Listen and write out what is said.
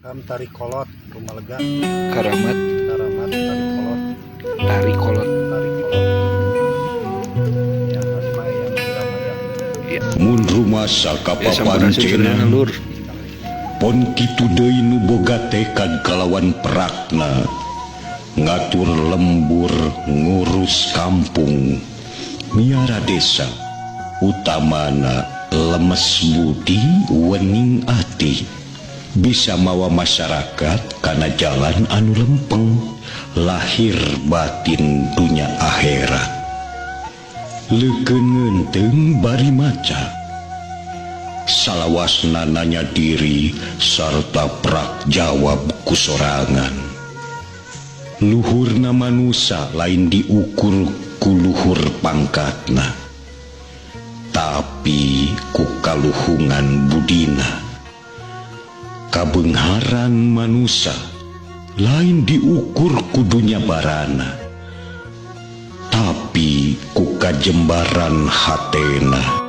Makam Tari Kolot, Rumah Lega. Karamat. Karamat Tari Kolot. Tari Kolot. Tari Kolot. Yang Asma yang Indramayu. Iya. Mun rumasa Ya, sampurasun kapapancena sadayana, lur. Pon kitu deui nu boga tekad kalawan perakna ngatur lembur, ngurus kampung, miara desa, utamana lemes budi, wening ati, bisa mawa masyarakat kana jalan anu lempeng lahir batin, dunya akhirat. Leukeun ngeunteung bari maca, salawasna nanya diri sarta prak jawab ku sorangan. Luhurna manusia lain diukur ku luhur pangkatna, tapi ku kaluhungan budina. Kabeungharan manusia lain diukur ku dunya barana, tapi ku kajembaran hatena.